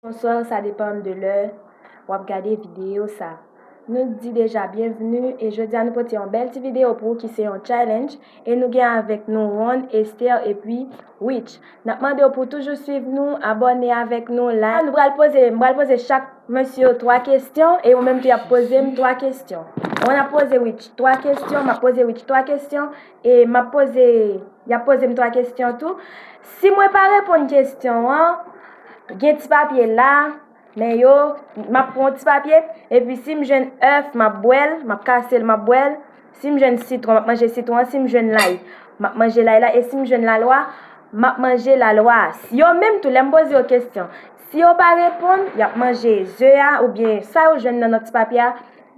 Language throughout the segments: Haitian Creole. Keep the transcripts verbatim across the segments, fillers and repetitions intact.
Bonsoir, sa depann de lè w ap gade videyo sa. Nou di deja byenvni e jodi a nou pote yon bèl ti videyo pou ou ki se yon challenge e nou gen avèk nou Ron, Esther epi Witch. N ap mande w pou toujou swiv nou, abòne avèk nou, like. Nou pral poze, m pral poze chak mesye yo twa kesyon e ou menm tou y ap poze m twa kesyon. Ron ap poze Witch twa kesyon, m ap poze Witch twa kesyon e m ap poze, y ap poze m twa kesyon tou. Si mwen pa reponn kesyon an, gen ti papye la, men yo, m ap pran yon ti papye, epi si m jwenn èf, m ap bwè l, m ap kase l, m ap bwè l. Si m jwenn sitwon, m ap manje sitwon an. Si m jwenn lay, m ap manje lay la. E si m jwenn lalwa, m ap manje lalwa a. Yo menm tou, lè m poze yo kesyon, si yo pa reponn, y ap manje ze a, oubyen sa yo jwenn nan, nan ti papye a,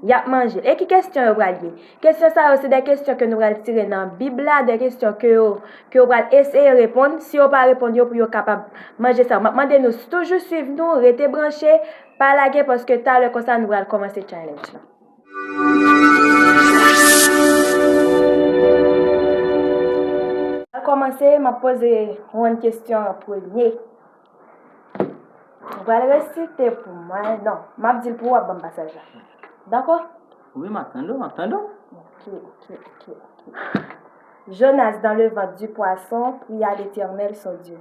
y ap manje l. E ki kesyon yo pral ye? Kesyon sa yo, se de kesyon ke nou pral tire nan Bib la, de kesyon ke yo, ke yo pral eseye reponn. Si yo pa reponn yo, pou yo kapab manje sa yo. M ap mande nou toujou swiv nou, rete branche, pa lage, paske talè konsa nou pral kòmanse challenge la. Al kòmanse, m ap poze Ron kesyon an premye. Ou pral resite pou mwen. Non, m ap di l pou w ap ban m pasaj la. Dakò? Wi, m ap tande w, m ap tande w. Ok, ok, ok, ok. Jonas, dans le ventre du poisson, pria l'Éternel, son Dieu.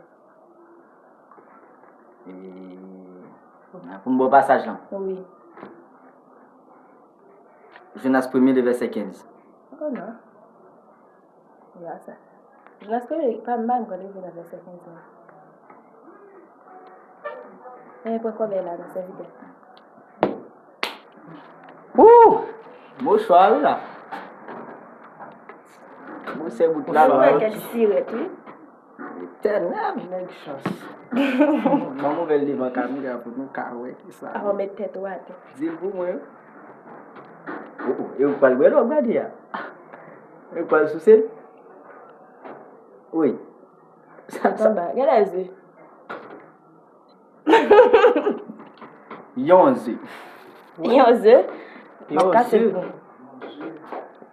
E, pou m ba w pasaj lan. Wi. Jonas premye de vèsè kenz. Oh non. Ya sa. Jonas premye, pa m pa m konn li nan vèsè kenz lan. E pran kòbèy la nan sèvitè. Wouh! Mo chwa wi la. Mo se bout la. Ou wè kèk sirèt wi. Etènèl. Nèg chans. Ban m ouvè l devan kamera pou nou ka wè kisa. Avan w met tèt ou atè. Di l pou mwen. Oh, oh, e ou pral bwè l w ap gade a? E ou pral souse l? Wi. Sa, sa. Anba, gade ze. Yon ze. Yon ze? M ap kase l pou ou.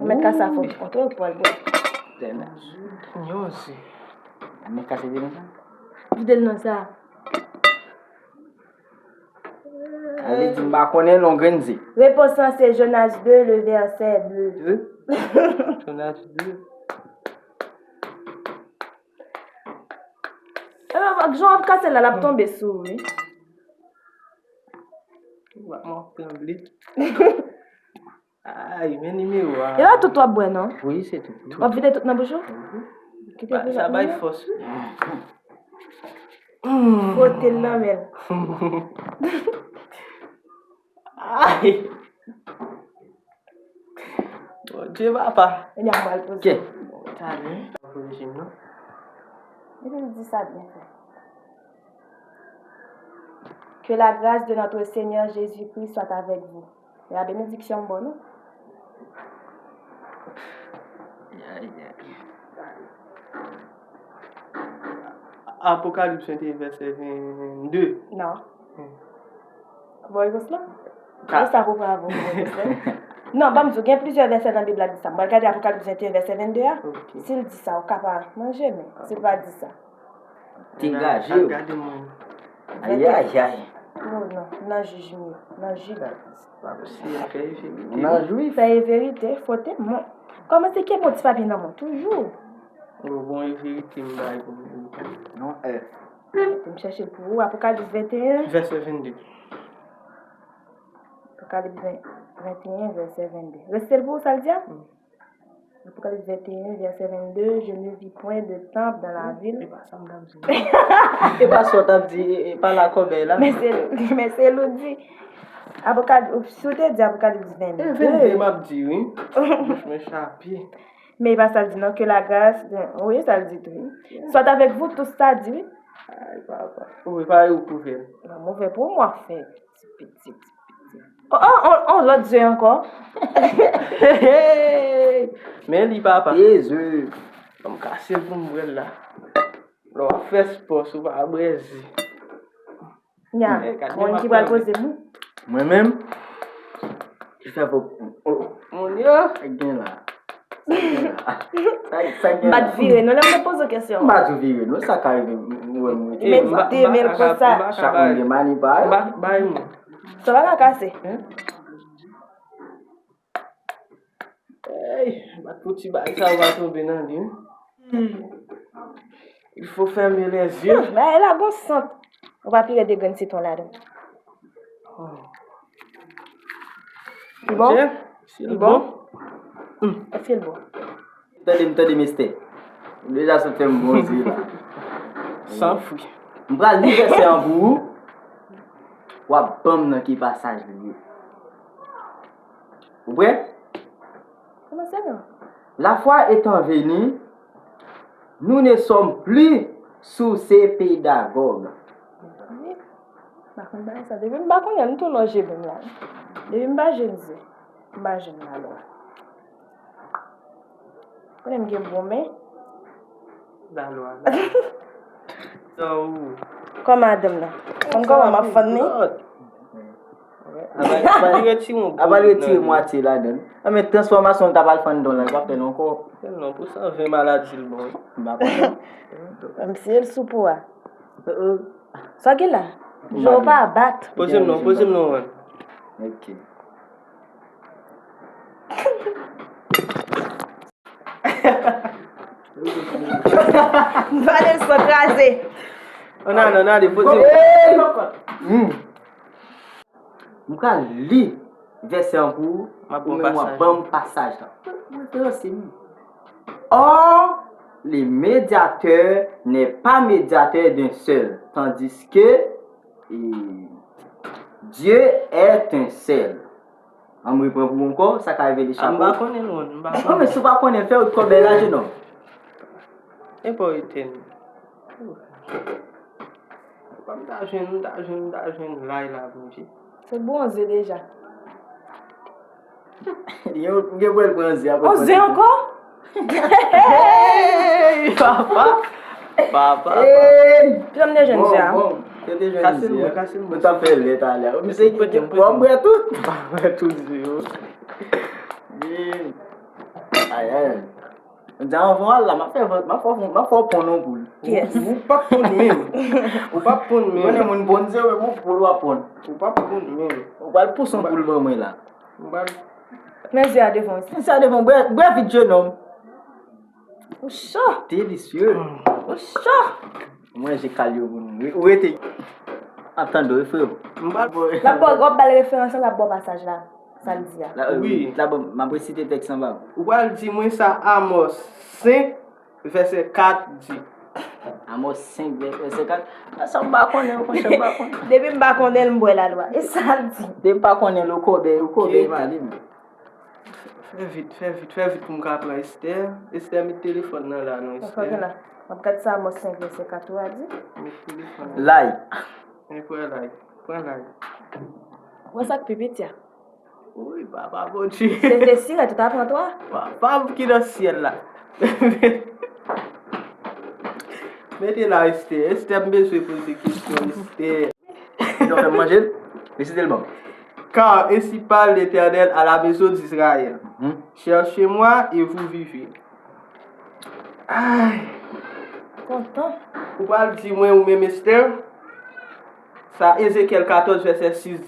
Ou mèt kase a fò. Antre ou pral bwè. Yon ze. Ou mèt kase vin nan sa? Vide l nan sa. Sa vle di m pa konnen non grenn ze. Repons lan se Jonas de, le vèsè de. De? Jonas de. E, jan w ap kase l la, l ap tonbe sou ou, wi. Ou ap mò tranble. Ay, men nimewo a. E pa tout w ap bwè, non? Wi, se tout. W ap vide tout nan bouch ou? Wi. Kite pou sa bay fòs, wi. Fwote l nan men l. Ay! Bondye, papa. Kounye a m pral poze. Talè. Poze jim nan. Epi l di sa byen fè. Que la grâce de notre Seigneur Jésus-Christ soit avec vous. E la benediksyon m ba w, non? Ay, ay, ay. Apokalips venteyen, vèsè vennde. Non. Hmm. Bon, repons lan? Ka- Sa pou pran avè w, bon, repons lan. Non, ban m di w, gen plizyè vèsè nan Bib la ki di sa. M pral gade Apokalips venteyen, vèsè vennde a. Ok. Si l di sa, ou ka pa manje, men si l pa di sa. Degaje w. Gade mwen. Ay, ay, ay. Non, non, nan jij m ye, nan Jid. Nan Jwif. Fè e verite, fwote m. Kòmanse kenbe yon ti papye nan men w toujou. Bon, bon, e verite m bay pou mwen. Non, eh. Pou m chèche l pou ou, Apokalips venteyen. Vèsè vennde. Apokalips ven, venteyen, vèsè vennde. Reste l pou ou, sa l di a? Wi. Apocalypse vingt et un, verset vingt-deux, je ne vis point de temple dans la ville. E pa sa m t ap di. E pa sa w t ap di, e, e pa la kòbèy la. Men se, men se l ou di. Apocalypse, si w te di Apocalypse vingt-deux. E vingt-deux m ap di, wi. Bouch mwen chape. Men e pa sa l di, non, que la grâce de, wi, sa l di tou, wi. Soit avec vous, tout sa di, wi. Ay, papa. Ou prepare ou pou fè l. Nan move pou mwen fè. Ti piti, ti piti. Oh, oh, oh, oh, lòt ze ankò. Men li, papa. Jezi. Ban m kase l pou m bwè l la. Lè w ap fè spò, si w pa bwè ze. Nya, eh, gade moun ki pral poze m wi. Mwen menm, ki fè pou, oh, moun yo, gen la. Sa, sa, sa gen M pa t la? Vire, non, lè m te poze w kesyon. M pa t vire, non, sa ka rive, m, m, m, m, Li mete de men l konsa. Chak moun gen mani pa yo. M pa bay mwen. Sa pa ka kase. Ey, bat pou ti bagay sa, ou va tonbe nan li, wi. Hmm. Il faut fermer les yeux. Hmm, bagay la gon sant. Ou pa pire de grenn sitwon ladan. Oh. Li bon? Li bon? Èske l bon? Tande m, tande m, Estè. Ou deja sot fè m bronze la. San fwi. M pral li vèsè an pou ou. W ap ban m nan ki pasaj li ye. Ou prè? Kòmanse non. La foi étant venue, nous ne sommes plus sous ces pédagogues. M pa konn bagay sa. Depi m pa konnen, m tou lonje men m la. Depi m pa jwenn ze, m pa jwenn lalwa. Konnen m gen bon men. Lalwa, lalwa. Kòman madanm nan? Konn kòman m ap fann li? Apa li retire yon bout. Apa li retire mwatye ladan l. Nan men transfòmasyon l t ap al fann don la, li p ap fè l ankò. Non, pou san ven maladi l bon. M pa konnen. Menm si l sou po a. Sa gen la? Jan w pa bat. Poze m non, poze m non, man. Ok. Vale l san kraze. Ann ale, ann ale, poze. Hmm. M pral li vèsè an pou ou, ou menm w ap ban m pasaj la. Referanse m. Or, le médiateur n'est pas médiateur d'un seul, tandis que, eh, Dieu est un seul. An m repran pou ou ankò, sa ka revele chapo. M pa konnen l, m pa konnen. Non, men si w pa konnen, fè wout kòbèy la, jenòm. E pa w etèn. Ou pa m ta jwenn, m ta jwenn, m ta jwenn lay la, Bondye. Se bwonze deja. Yo, ou gen pou el pran ze apre. On ze ankò? Hey, papa! Papa! Hey! Jan m te jwenn ze a. Bon, bon, yo te jwenn ze a. Kase l mwen, kase l mwen. Ou ta fè lè talè. Misye ki te pran bwè tout. M pa bwè tout ze yo. Ay, ay. Di anvan w al la, m ap fè vant, m ap fè w, m ap fè w ponn yon poul. Yes. Ou, ou p ap ponn menm. Ou p ap ponn menm. Konnen moun ponn se ou menm yon poul w ap ponn. Ou p ap ponn menm. Ou pral pouse yon poul ban mwen la. M pral. Men ze a devan w. Men ze a devan w. Bwè, bwè vit, jenòm. Ou cho. Delisye. Ou cho. Mwen je kal yo pou nou. Ou rete. Ap tande w, wi, freo. M pral. L ap ba w, w ap ba l referans lan, l ap ba w pasaj la. Sa l di a. La, euh, wi. La, bon, m ap resite tèks lan ba ou. Ou pral di mwen sa Amòs senk, vèsè kat di. Amòs senk, vè-, vèsè kat. A, sa m pa konnen, monchè, m pa konnen. Depi m pa konnen l, m bwè lalwa. E sa l di. Depi m pa konnen l, ou koube, ou koube, m ale, men. Fè vit, fè vit, fè vit pou m ka pran Esther. Esther, met telefòn nan la, non, Esther. Ok, la. M ap gad sa Amòs senk vèsè kat ou a di. Met telefòn nan. Lay. Men pran lay. Pran lay. Wè sa k pi piti a. Wi, papa Bondye. Se, se sirèt ou ta pran twa. Papa m ki nan syèl la. Mete la, Esther. Esther, m bezwen poze kesyon, Esther. Yo fè m manje l. Resite l ban m. Car ainsi parle l'Éternel à la maison d'Israël. Mhm. Cherchez-moi et vous vivrez. Ay. Kontan. Ou pral di mwen ou menm Esther, sa Ezekyèl katòz vèsè sis.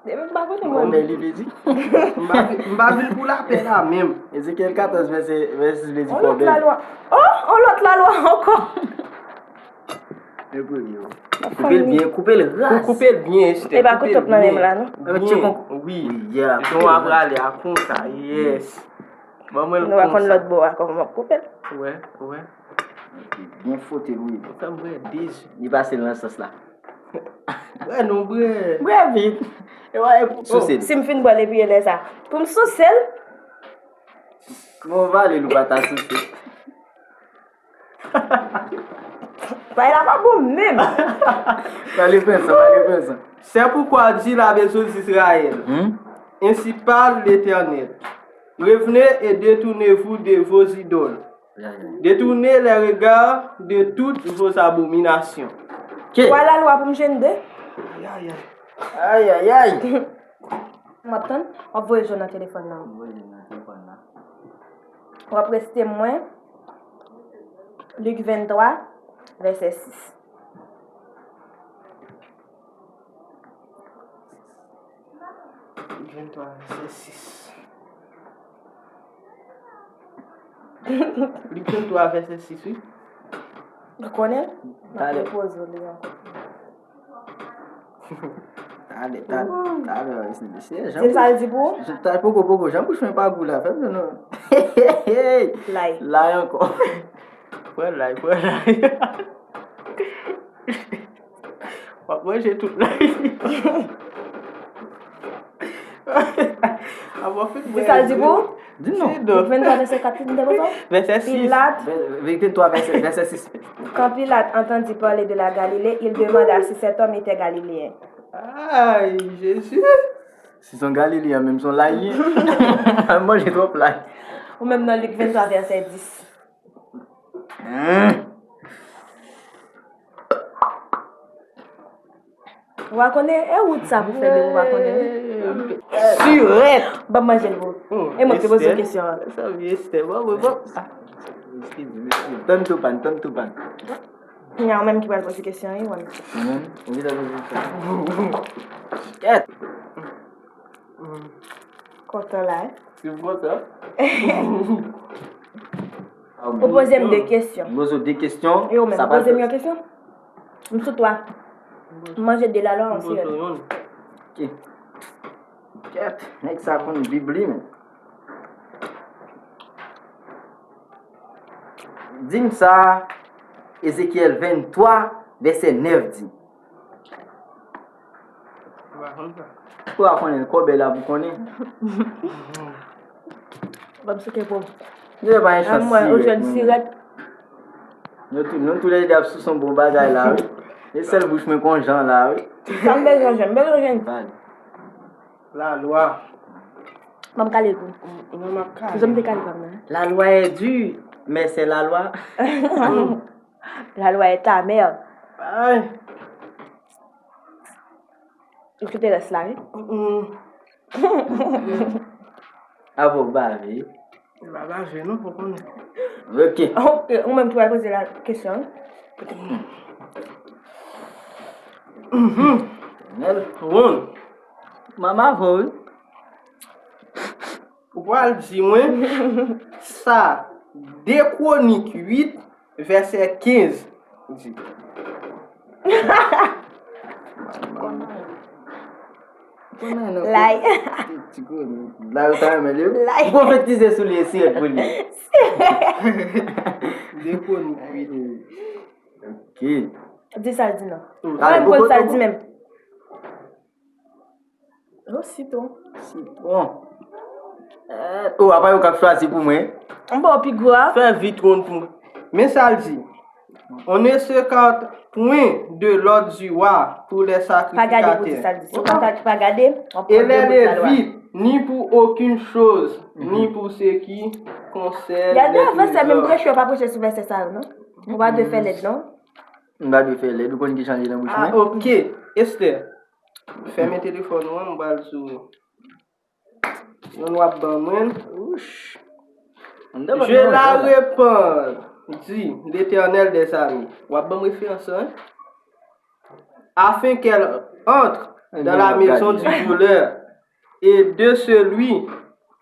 Depi m pa konnen mwen. Konbyen li vle di? M pa vi-, m pa vin pou lapè la menm. Ezekyèl katòz vèsè, vèsè sis vle di konbyen? On lòt lalwa. Oh, on lòt lalwa ankò. Men premye yo. Koupe l byen, koupe l ras. Kou-, koupe l byen, Esther. E pa koupe l nan men m la, non? Byen, wi. Wi, yeah. Jan w ap rale a konsa, yes. Ban mwen l konsa. Nou pa konn lòt bò a, kòman m ap koupe l? Wè, wè. Byen fwote l, wi. Fè m bwè de je. Li pase l nan sans la. Bwè non, bwè. Bwè vit. E wè, e pou souse l. Si m fin bwè l epi e lè sa, pou m souse l? Kòman w vale l ou pa ta souse? Bagay la pa bon menm. Pale franse, pale franse. C'est pourquoi dit la maison d'Israël, hmm? Ainsi parle l'Éternel, revenez et détournez-vous de vos idoles. Ya, ya. Détournez les regards de toutes vos abominations. Ke? Pwa lalwa pou m jwenn de. Ay, ay, ay. Ay, ay, ay. M ap tann, w ap voye jwenn nan telefòn nan. Voye jwenn nan telefòn nan. W ap reste mwen, Lik venntwa, vèsè sis. Lik venntwa, vèsè sis. Lik venntwa, vèsè sis, wi. Ou konnen? M ap repoze w li ankò. Talè, talè, talè, mesye, jan. Di m sa l di pou ou? Jan, poko, poko, jan bouch mwen pa gou la, fè m non. Lay. Lay ankò. Pran lay, pran lay. W ap manje tout lay. Avan fin. Di sa l di pou ou? Di non. Lik venntwa, vèsè kat, li te konsa? Vèsè sis. Pilat. Lik venntwa, vèsè, vèsè sis. Quand Pilate entendit parler de la Galilée, il demanda si cet homme était galiléen. Ay, Jezi. Si se yon Galileyen, menm se yon lay li ye. Al manje twòp lay. Ou menm nan Lik venntwa, vèsè dis. Hein? Ou pa konnen, e wout sa pou fè de ou pa konnen, wi. Sirèt! Ban m manje l pou ou. E mwen ki te poze w kesyon an. Sa vye Estè, bon, bon, bon. Tann tou pann, tann tou pann. Kounye a ou menm ki pral poze kesyon an, wi, mwen. Mwen menm? Ou ki ta poze kesyon? Kèt! Kontan la, wi. Se kontan. Ou poze m de kesyon. M poze w de kesyon. E ou menm, poze m yon kesyon. M sou twa. M manje de lalwa an sirèt. Ok. Kèt, nèg sa konn Bib li, men. Di m sa, Ezekyèl venntwa, vèsè nèf di. Ou pa konnen, kòbèy la pou konnen. Ban m souke pou ou. Yo pa yon chans sirèt, ou jwenn sirèt. Nou tou, nou toulède ap sou son bon bagay la, wi. E sèl bouch mwen kon jan la, wi. Sa m bezwen jwenn, m bezwen jwenn. Lalwa. Ban m kale l pou ou. Mwen m ap kale. Jan m te kale pa m nan. La loi est dure, mais c'est la loi. La loi est amère. Ay. Ou kite rès la, wi. Apo bave. E pa bave, non, fò konnen. Ok. Ok, ou menm tou al poze la kesyon. Nèl. Won. Manman vo, wi. Ou pral di mwen sa, de Kwonik uit, vèsè kenz di. Lay. Ti, ti Kwonik. Lay ou ta renmen li, wi. Lay. Pwofetize sou li, eseye pou li. De Kwonik uit. Ok. Di sa l di non. Mwen konn sa l di menm. Oh, sitwon. Sitwon. Eh, oh, apa yo k ap chwazi pou mwen? M ba w pi gwo a. Fè vit wonn pou mwen. Men sa l di. On ne s'écarte point de l'ordre du roi pour les sacrificateurs. Pa gade pou di sa l di. Si w pa, pa gade, w ap pran de bout lalwa. Et les Lévites, ni pour aucune chose, ni pour ce qui concerne les trésors. Gade, vèsè menm preche yo pa preche sou vèsè sa yo, non. Ou pa dwe fè lèd, non. M pa dwe fè lèd, ou konn ki jan li nan bouch mwen. Ah, ok. Esther. Fèmen telefòn ou an, m pral sou yon w ap ban mwen. Wouch. Je la répands, dit l'Éternel des armées. W ap ban m referans lan, wi. Afin qu'elle entre dans la maison du voleur et de celui,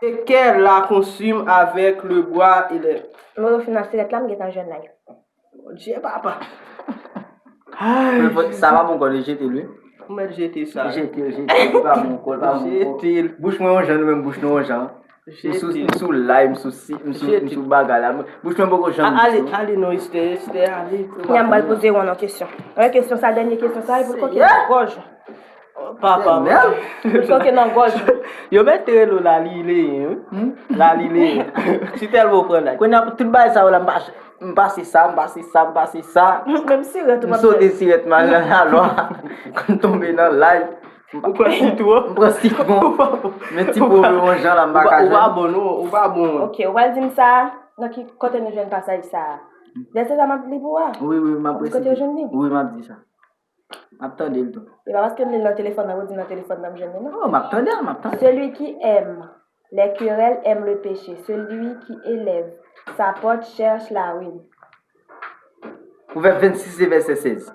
et qu'elle la consume avec le bois et les. Mwen fin nan sirèt la, m gentan jwenn lay. Bondye papa. Ay, sa pa bon kò, jete l, wi. Ou mèt jete sa. Jete l, jete l, li pa bon kò, li pa bon kò. Jete l. Bouch mwen yon jan, nou menm bouch nou yon jan. M sou, m sou lay, m sou si, m sou, m sou bagay la. Bouch mwen poko janm ale, ale non, Esther, Esther, ale. Kounya m pral poze w yon kesyon. Yon kesyon sa, dènye kesyon sa, e pou l koke nan gòj. Papa, papa. Pou l koke nan gòj. Yo mèt te rele w Lalileyen, wi. Lalileyen. Si tèlman w pran lay. Kounye a pou tout bagay sa yo la, m pa, m pase sa, m pase sa, m pase sa. Menm sirèt ou pa fè. M sote sirèt, m al nan lalwa. M tonbe nan lay. Ou pran sitwon. M pran sitwon. Men ti pwoblèm yon jan la, m pa ka jwenn. Ou pa bon, non, ou pa bon. Ok, ou pral di m sa, nan ki kote nou jwenn pasaj sa a? Vèsè sa m ap li pou ou a. Wi, wi, m ap resite. Kote w jwenn li? Wi, m ap di sa. M ap tande l tou. E pa paske m li l nan telefòn nan, ou di nan telefòn nan m jwenn li, non. Oh, m ap tande l, m ap tande l. Celui qui aime Les querelles aiment le péché. Celui qui élève sa porte cherche la ruine. Pwovèb vennsis e vèsè sèz.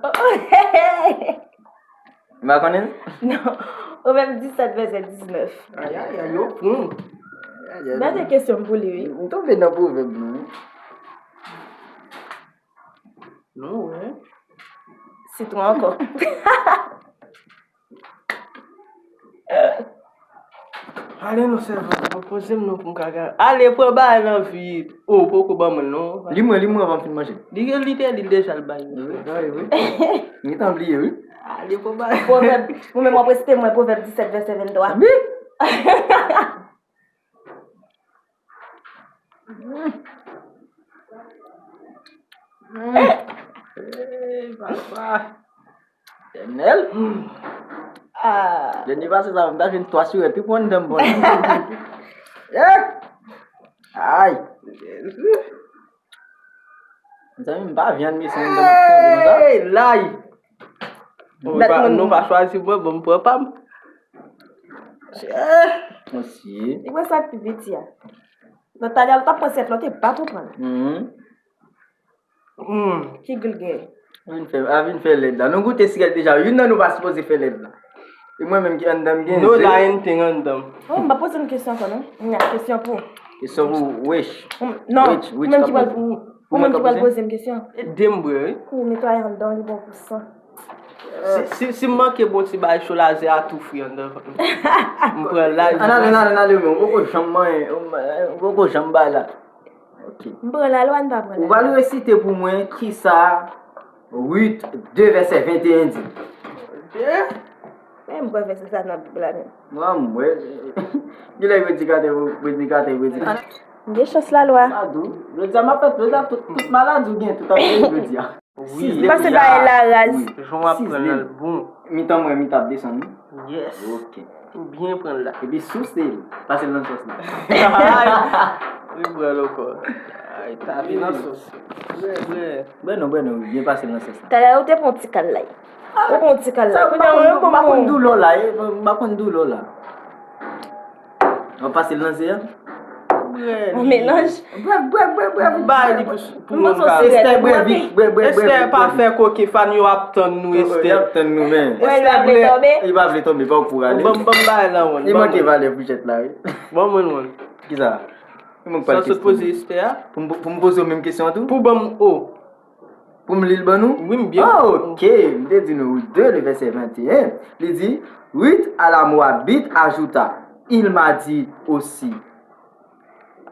M pa konnen l? Non. Pwovèb disèt vèsè diznèf. Ayayay, yo pran. Gade kesyon m pou li, wi. M tonbe nan pwovèb nou, wi. Non, wè. Sitwon ankò. Ale non sèvant, poze m non pou m ka gade. Ale pran bagay nan vi. O, poko ban mwen non. Li mwen, li mwen avan m fin manje. Li gen li te li deja l bay. Wi, wi. M gentan bliye, wi. Ale pran bagay. Pwovèb, ou menm w ap resite mwen Pwovèb disèt vèsè venntwa. Wi. Ey, papa. Etènèl. Ah. Dènye pase sa, m ta jwenn twa sirèt wi pou anndan m bon. Ay. Mezanmi, m pa vyann mesye anndan m ap tonbe konsa. Ey, lay. Dat moun nou pa chwazi mwen, bon, m pran pa m. Mesye. Li pran sa k pi piti a. Nan talè a, l t ap pran sèt la, w te pa pou pran l. Mhm. Hmm. Ki gou l gen? Vin fè, a vin fè lèd la. Nou goute sirèt deja. Youn nan nou pa sipoze fè lèd la. E mwen menm ki anndan m gen No ze. Lying thing anndan m. Oh, m pa poze nou kesyon ankò, non? M gen kesyon pou ou. Kesyon pou wesh. Ou- Non, Rich, ou Rich menm k ki ap pral poze. pou ou. Ou Ou menm menm ki k ap pral poze? Poze m kesyon. Ede m bwè, wi. Kou netwaye anndan, li bon pou san. Si, si, si m manke bon ti bagay cho la, ze a tou fri anndan. M pran lay. Ann ale, ann ale, ann ale, men ou poko janm manyen, ou poko janm bay la. Ok. M pran lalwa, n pa pran Ou pral lalwa. Resite pou mwen kisa Ruth de vèsè venteyen di. Eh? Men m pran vèsè sa nan Bib la menm. Mwen, mwen. Genlè predikatè, predikatè, predikatè. M gen chans lalwa. Maladi, jodi a m ap fè, jodi a tout, tout maladi ou gen, tout ap vini jodi a. Wi. M pase bagay la raz. Jan w ap pran nan l bon. Mitan mwen, mitan ap desann, wi. Yes. Ok. Ou byen pran l la. Epi souse l, pase l nan sòs la. Li pran l ankò. Ay, ta vin nan sòs. Bwè, bwè. Bwè non, bwè non, byen pase l nan sòs la. Talè ou te pran ti kal la. Ou pran ti kal la. Kounye a ou M pa konn bon. Doulò la, eh, m pa konn Doulò la. Ou pase l nan ze a? Bwè. Yon melanj. Bwè, bwè, bwè, bwè. Bay li pou, pou M moun panse ka. se Estè, bwè vit, bwè, bwè, bwè. Estè pa fè koke, fan yo ap tann nou, Yo Estè. ap tann nou, men. Wè, li pa vle tonbe. Li pa vle tonbe, pa pou rale. Ban m, ban m bay la, won. Li manke valè pou chèt la, wi. Ban mwen, won. Kisa? Ki moun k pral Sa sot poze Estè a? Pou m pou m poze w menm kesyon an tou? Pou ban m o. Pou m li l ban nou? Wi, m byen. Ah, ok. M te di nou, Ruth de, le vèsè venteyen. Li di, Ruth à la Moabite ajouta, il m'a dit aussi,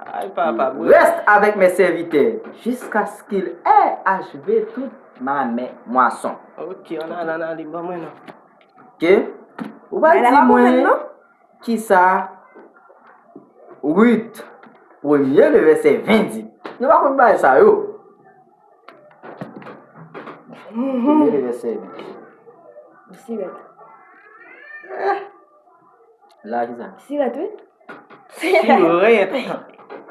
Ay, papa, bwè. Reste avec mes serviteurs jusqu'à ce qu'il ait achevé toute ma mè- moisson. Ok, ann ale, ann ale, ban mwen non. Ok? Ou pa di mwen kisa Ruth premye le vèsè ven di. Nou pa konn bagay sa yo. Premye le vèsè ven. Sirèt. La kisa? Sirèt, wi. Sirèt.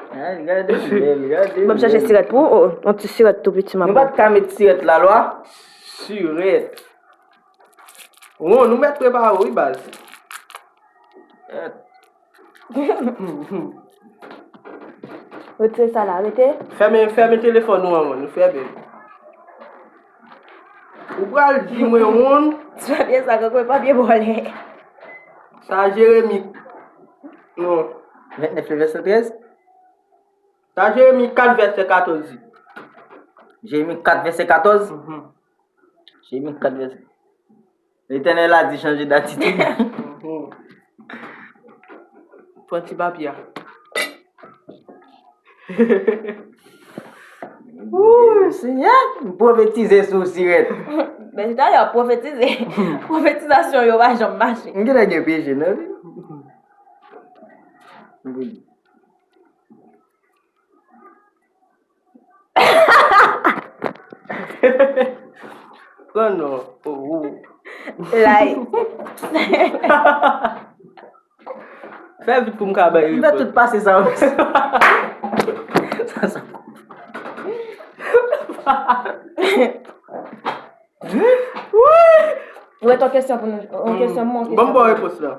Ay, gade bèl, gade. Ban m chache sirèt pou ou. Oh, yon ti sirèt tou piti, m Nou ap pa t ka met sirèt la lwa? Sirèt. Won, nou mèt prepare wi, baz. Retire sa la, rete. Fèmen, fèmen telefòn ou an, won, nou fèmen. Ou pral di mwen, won. Ti papye sa, kòkòy papye bòlè. Sa Jeremi. Non. Ventnèf le vèsè trèz? Sa Jeremi kat vèsè katòz di. Jeremi kat vèsè katòz? Mhm. Jeremi kat vèsè. Letènèl a di chanje datitid. Mhm. Pran ti papye a. Wouy, Senyè, m pwofetize sou sirèt. Men se talè w ap pwofetize. Pwofetizasyon yo pa janm mache. M genlè gen peche nan vi. Pran non. Oh, oh. Like. Fè vit pou m ka bay M fè repons. Tout pase sa. Sa, sa. Ou wè ton kesyon pou nou. Yon kesyon, mon Bon, kesyon. Bon repons la.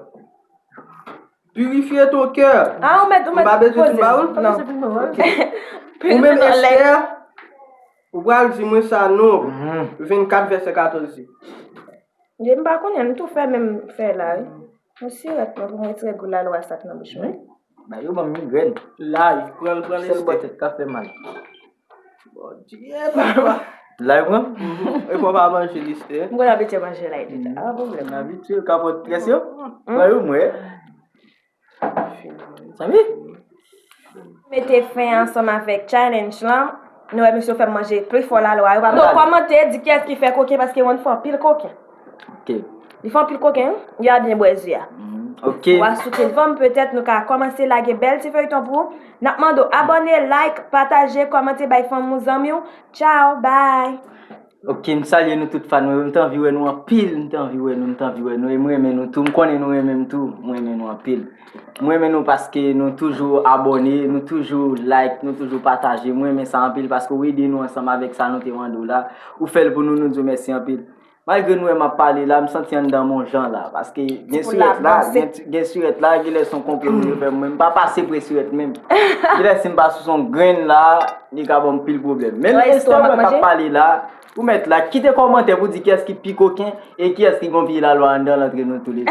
Pirifye ton kè. Ah, ou mèt, ou mèt. M pa bezwen fin ba ou l? Non. Ou menm Esther, ou pral di mwen sa non. Vennkat vèsè katòz di. Je m pa konnen, m tou fè menm fè la, wi. M sirèt mwen pou m retire gou lalwa sa k nan bouch mwen. Ba yo ban m migrèn. Lay, pran l, pran l Sèl Esther. Bòtèt ka fè mal. Bondye, papa. Lay pran? E fò pa manje l Esther. M konn abitye manje lay tout. Ah, pwoblèm. Abitye kapòt kès yo? Ba yo mwen. Sa vle? Mete fen ansanm avèk challenge lan. Nou wè misye fè m manje pli fò lalwa yo. Pa nou kòmante, di kiyès ki fè koken paske mwen fè anpil koken. Ok. Li fè anpil koken, wi. Li a byen bwè ji a. Ok. W a soutyen fòm, petèt nou ka kòmanse lage bèl ti feyton pou ou. N ap mande w abòne, like, pataje, kòmante, bay fanmi w, zanmi w. Tchao, bye. Ok, m salye nou tout fan mwen. M t anvi wè nou anpil, m t anvi wè nou, m t anvi wè nou. E m renmen nou tou, m konnen nou renmen m tou, m renmen nou anpil. M renmen nou paske nou toujou abòne, nou toujou like, nou toujou pataje. M renmen sa anpil paske ou ede nou ansanm avèk sa nou te mande w la. Ou fè l pou nou, nou di w mèsi anpil. Malgre nou wè m ap pale la, m santi anndan m on jan la. Paske gen sirèt la, gen, gen sirèt la, gen lè se on konplo moun yo fè mwen. M pa pase pre sirèt menm. Gen lè si m pa sou son grenn la, li ka ban m pil pwoblèm. Men Esther wè k ap pale la, ou mèt la, kite kòmantè pou di kiyès ki pi koken e kiyès ki gon pye lalwa anndan l antre nou toulede.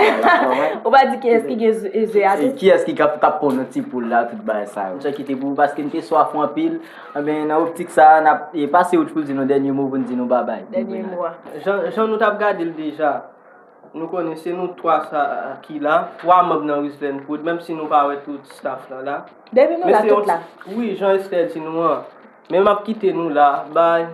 Ou pa di kiyès ki gen ze a tou? Kiyès ki k ap, k ap ponn yon ti poul la, tout bagay sa yo. M te kite pou ou paske m te swaf ou anpil. Anben, nan optik sa a, n ap e, pase Wouch pou l di nou dènye mo pou n di nou babay. Dènye mo a. Jan, jan nou t ap gade l deja, nou konnen se nou twa sa ki la, twa manm nan Rizlen Prod, menm si nou pa wè tout staff lan la. Depi nou la, tout la. Wi, jan Esther di nou an. Men m ap kite nou la. Bye.